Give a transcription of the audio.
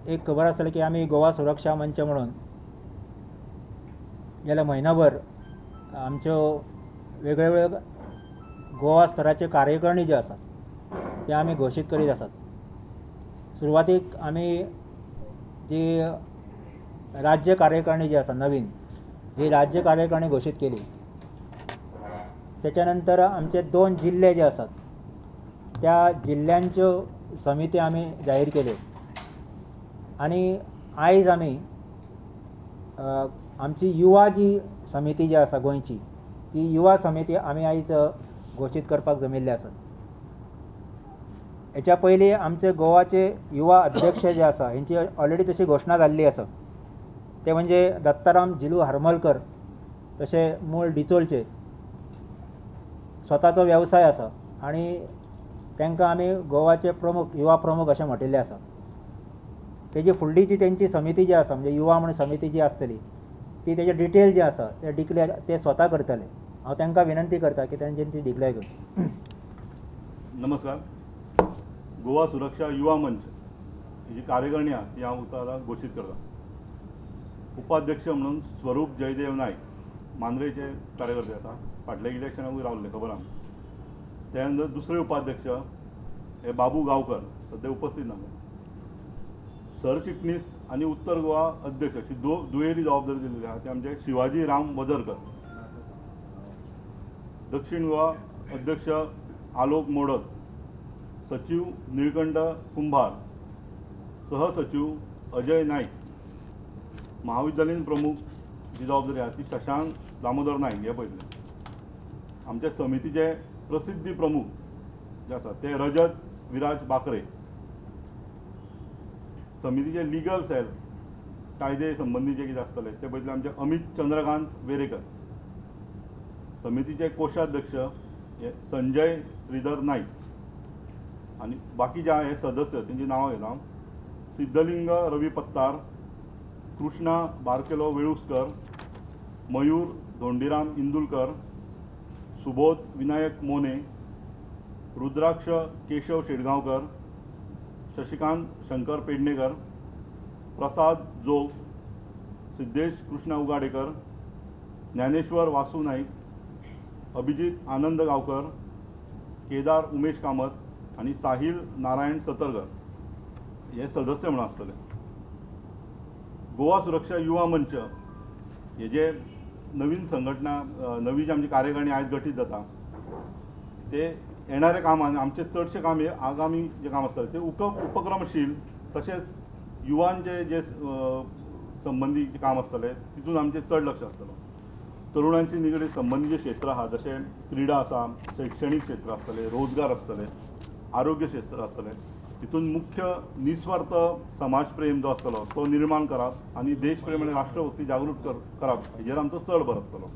एक खबर आसतलें की आमी गोवा सुरक्षा मंच म्हणून गेल्या म्हयनोभर आमच्यो वेगळ्यो वेगळ्यो गोवा स्तराचे कार्यकारणी जे आसात ते आमी घोशीत करीत आसात. सुरवातीक आमी जी राज्य कार्यकारणी जी आसा नवीन, ही राज्य कार्यकारणी घोशीत केली. त्याच्या नंतर आमचे 2 जिल्ले जे आसात त्या जिल्ल्यांच्यो समिती आमी जाहीर केल्यो आनी आयज आमी आमची युवा जी समिती जी आसा गोंयची, ती युवा समिती आमी आयज घोशीत करपाक जमिल्ले आसात. हेच्या पयलीं आमचे गोवाचे युवा अध्यक्ष जे आसा हेंची ऑलरेडी तशी घोशणा जाल्ली आसा. ते म्हणजे दत्ताराम झिलू हरमलकर, तशे मूळ डिचोलचे, स्वताचो वेवसाय आसा आनी तांकां आमी गोवाचे प्रमुख युवा प्रमुख अशें म्हटिल्लें आसा. तेजी फुडली जी तेंची समिती जी आसा, म्हणजे युवा म्हण समिती जी आसतली ती तेजे डिटेल जे आसा ते डिक्लेर ते स्वता करतले. हांव तांकां विनंती करता की तेंच्यांनी ती डिक्लेर करची. नमस्कार. गोवा सुरक्षा युवा मंच ही जी कार्यकारणी आसा ती हांव आतां घोशीत करता. उपाध्यक्ष म्हणून स्वरूप जयदेव नायक मांद्रेचे कार्यकर्ते आसा, फाटल्या इलेक्शनाकूय रावल्ले खबर आसा. त्या नंतर दुसरे उपाध्यक्ष हे बाबू गांवकर, सद्या उपस्थित ना. सरचिटणीस आनी उत्तर गोवा अध्यक्ष अशी दुयेरी जबाबदारी दिल्ली आसा ते आमचे शिवाजी राम वजरकर. दक्षिण गोवा अध्यक्ष आलोक मोडक, सचिव निळकंठ कुंभार, सहसचिव अजय नाईक, महाविद्यालयीन प्रमुख जी जबाबदारी आसा ती शशांक दामोदर नाईक हे पळयतले. आमच्या समितीचे प्रसिद्धी प्रमुख जे आसा ते रजत विराज बाकरे. समितीचे लिगल सेल कायदे संबंदी जे कितें आसतले ते पळयतले आमचे अमित चंद्रकांत वेरेकर. समितीचे कोशाध्यक्ष हे संजय श्रीधर नाईक आनी बाकी जे हे सदस्य तेंची नांवां घेता. सिद्धलिंग रवी पत्तार, कृष्णा बारकेलो वेळुस्कर, मयूर धोंडीराम इंदुलकर, सुबोध विनायक मोने, रुद्राक्ष केशव शेटगांवकर, शशिकांत शंकर पेडणेकर, प्रसाद जोग, सिद्धेश कृष्णा उगाडेकर, ज्ञानेश्वर वासू नाईक, अभिजीत आनंद गांवकर, केदार उमेश कामत आनी साहिल नारायण सतरकर हे सदस्य म्हणून आसतले. गोवा सुरक्षा युवा मंच हे जे नवीन संघटना, नवी जी आमची कार्यकारणी आयज गठीत जाता ते येणारे कामान आमचे चडशे काम हे आगामी जे काम आसतलें ते उपक्रमशील तशेंच युवांचे जे संबंदी जे काम आसतलें तितून आमचें चड लक्ष आसतलो. तरुणांची निगडीत संबंदी जे क्षेत्र आसा जशें क्रिडा आसा, शैक्षणीक क्षेत्र आसतलें, रोजगार आसतलें, आरोग्य क्षेत्र आसतलें, तितून मुख्य निस्वार्थ समाजप्रेम जो आसतलो तो निर्माण करप आनी देशप्रेम आनी राष्ट्रभक्ती जागृत करप हेजेर आमचो चड भर आसतलो.